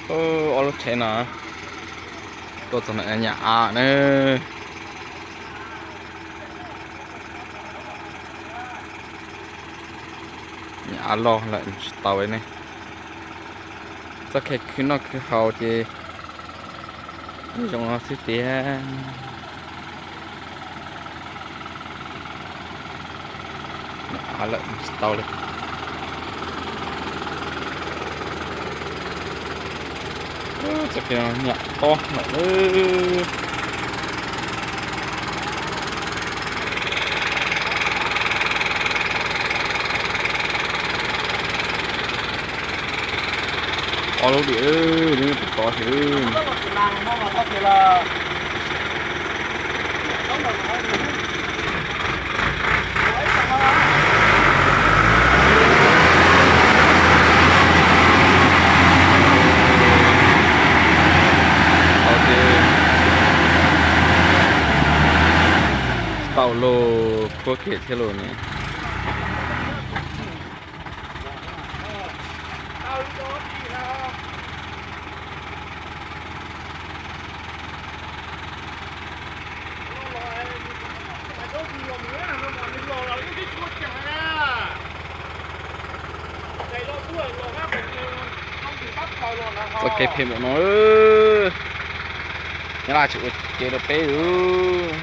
Ob lub tsheb no tuaj txog ntawm nyab av na. Nyab av loj lawm tsis tau ne. Txoj kev khwv noj khwv haus ces zoo no xwb tiag. Nyab av lawm tsis tau li. Txoj kev no nyab tob lawm. Ob lub diam, neb puas tod thiab? Tau ces tau los khuab kev thiab los ne. Txoj kev phem npaum no, nyab laj tsis ua kev rau peb lawm.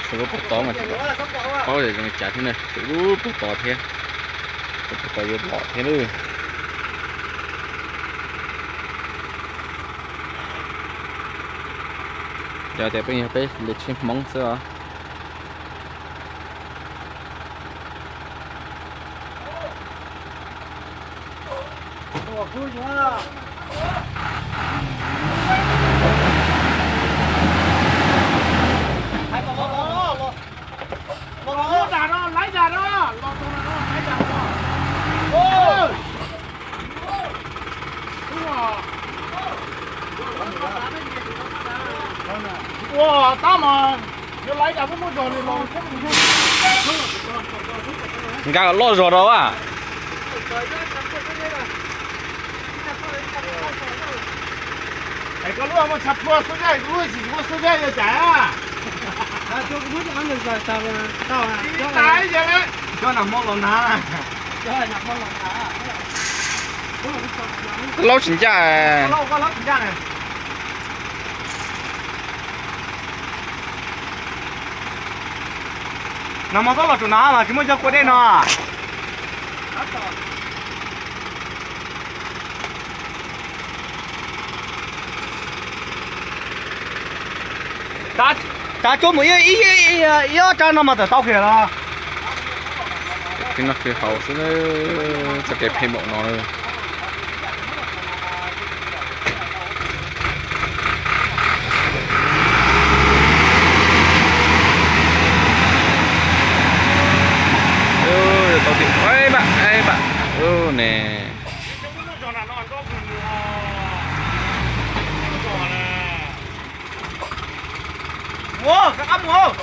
Tshuav lub pem tod mas tsis paub tias zoo li cas thiab na, tshuav lub pem tod thiab, lub pem tod yuav lom thiab lawm. Yog tias peb yog peb li tsheb Hmoob xwb os. Ua tab mas yuav laiv cas muaj muaj zog li los. Nkag loj zog rau a. Es koj lub muaj tshav phua xub zeb, koj lub tsis muaj xub zeb yuav cas? Tsis tas ib yam li. Cov nas hmo los hnav. Laub tsis ncaj. Nag hmo txhob los tsuas hnav mas tsis muaj cov kua dej no. Tav tsuag mus ib ob tsab no mas tawm tau kiag los. Khwv noj khwv haus xwb, txoj kev phem npaum no. Tau tim, ib npam, ib npam, ub ne. Rov qab los,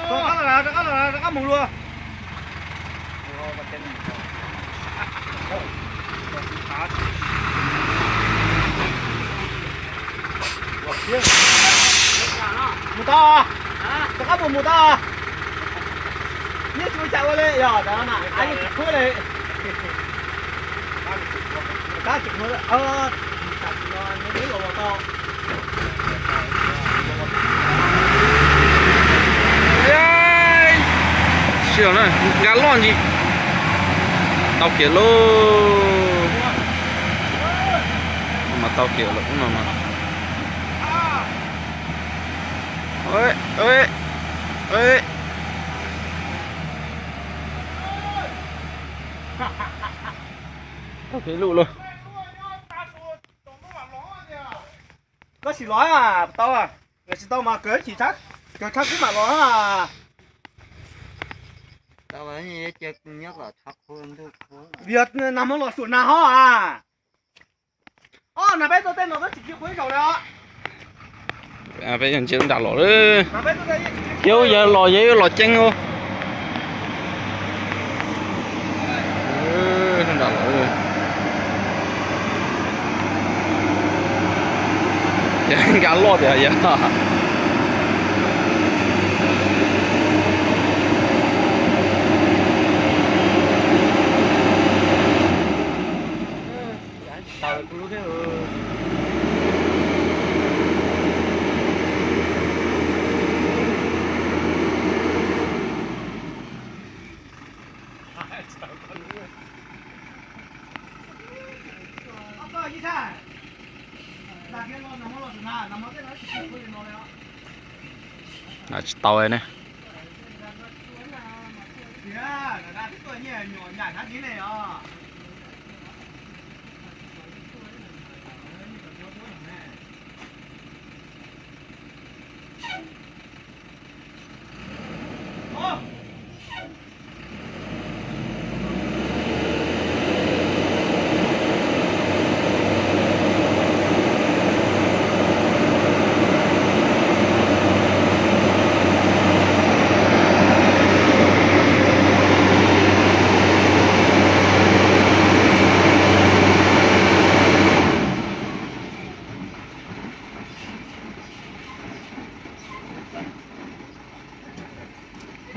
rov qab los, rov qab mus luaj. Mus tau, rov qab mus, mus tau. Neb tsis ua cas ua li yog, tsis khuab li. Tab tsis khuab, tam sim no neb los ua tau. Sij hawm na, nkag loj ntsis. Tau kiag lauj. Mas tau kiag lawm ub no mas. Ib lub lawm. Koj sim los tau, kawm tsis tau mas kawm ib chim, kawm tshaj kub mam los. Vim nag hmo los suam nag hov as. Os, nag peb tuaj tej no twb tsis ci qhua ib zaug li os. Peb yuav ntsia nram los lawm. Yog yawg los yawg yuav los ceeb os. Nram los. Yawg nkag loj tiag yawg. Tsis tau ne.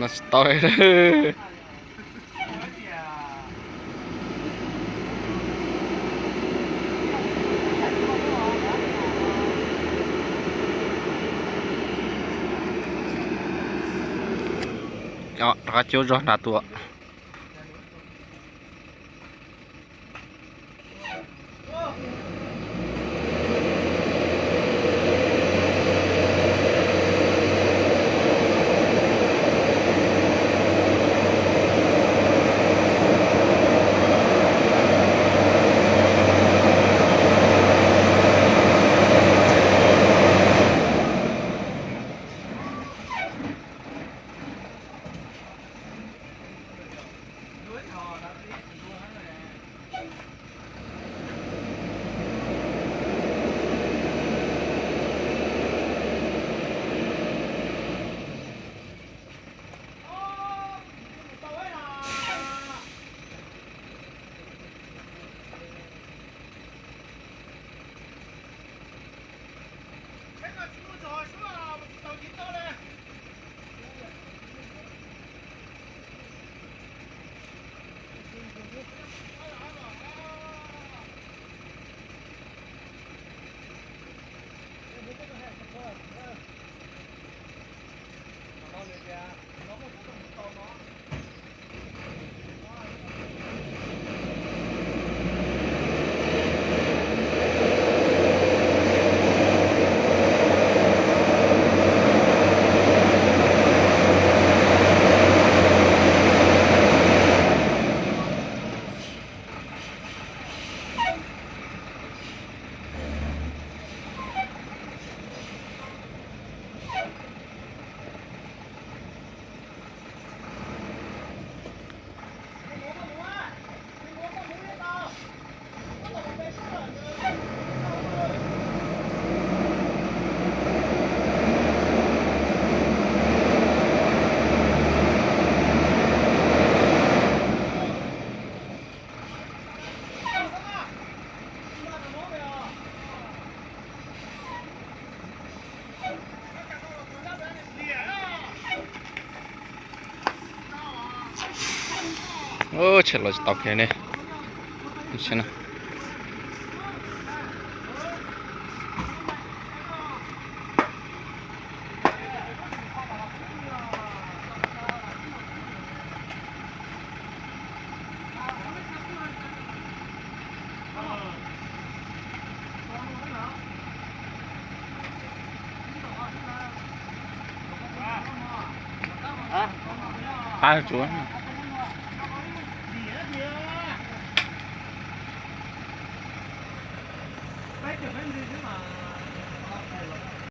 Los tsis tau. Rov qab cuab zog nrad tuaj. Tshem los tsis tau kiag ne. Qab tsuav. Peb caug peb nti xwb mas.